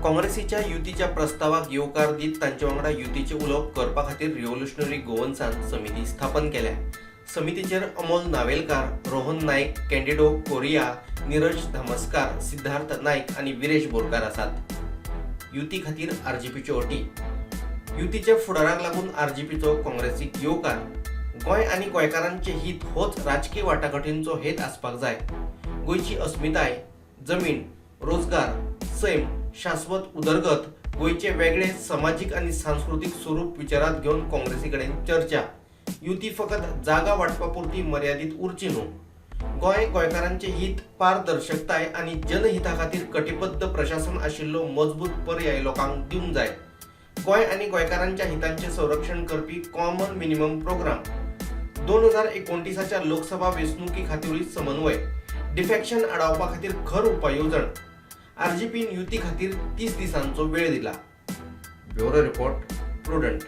काँग्रेसीच्या युतीच्या प्रस्तावाक येवकार दीत तांचे वांगडा युतीचें उलोवप करपा खातीर रिव्होल्युशनरी गोवन्सान समिती स्थापन केल्या. समितीचेर अमोल नावेलकार, रोहन नायक, कॅन्डिडो कोरिया, निरज धामस्कार, सिद्धार्थ नायक आनी विरेश बोरकार आसात. युती खातीर आरजीपीच्यो अटी. युतीच्या फुडाराक लागून आरजीपीचो काँग्रेसीक येवकार. गोंय आनी गोंयकारांचें हित होच राजकी वाटाघाटींचो हेत आसपाक जाय. गोंयची अस्मिताय, जमीन, रोजगार, सैम, शाश्वत उदरगत, गोंयचें वेगळें समाजीक आनी सांस्कृतीक स्वरूप विचारांत घेवन काँग्रेसी कडेन चर्चा. युती फकत जागा वांटपा पुरती मर्यादीत उरची न्हू. गोंय, गोंयकारांचें हित, पारदर्शकताय आनी जनहिता खातीर कटिबद्ध प्रशासन आशिल्लो मजबूत पर्याय लोकांक दिवंक जाय. गोंय आनी गोंयकारांच्या हितांचें संरक्षण करपी कॉमन मिनिमम प्रोग्राम. 2029च्या लोकसभा वेंचणुकी खातीरूय समन्वय. डिफॅक्शन आडावपा खातीर खर उपाय येवजण. आरजीपीन युती खातीर 30 दिसांचो वेळ दिला. Bureau report, Prudent.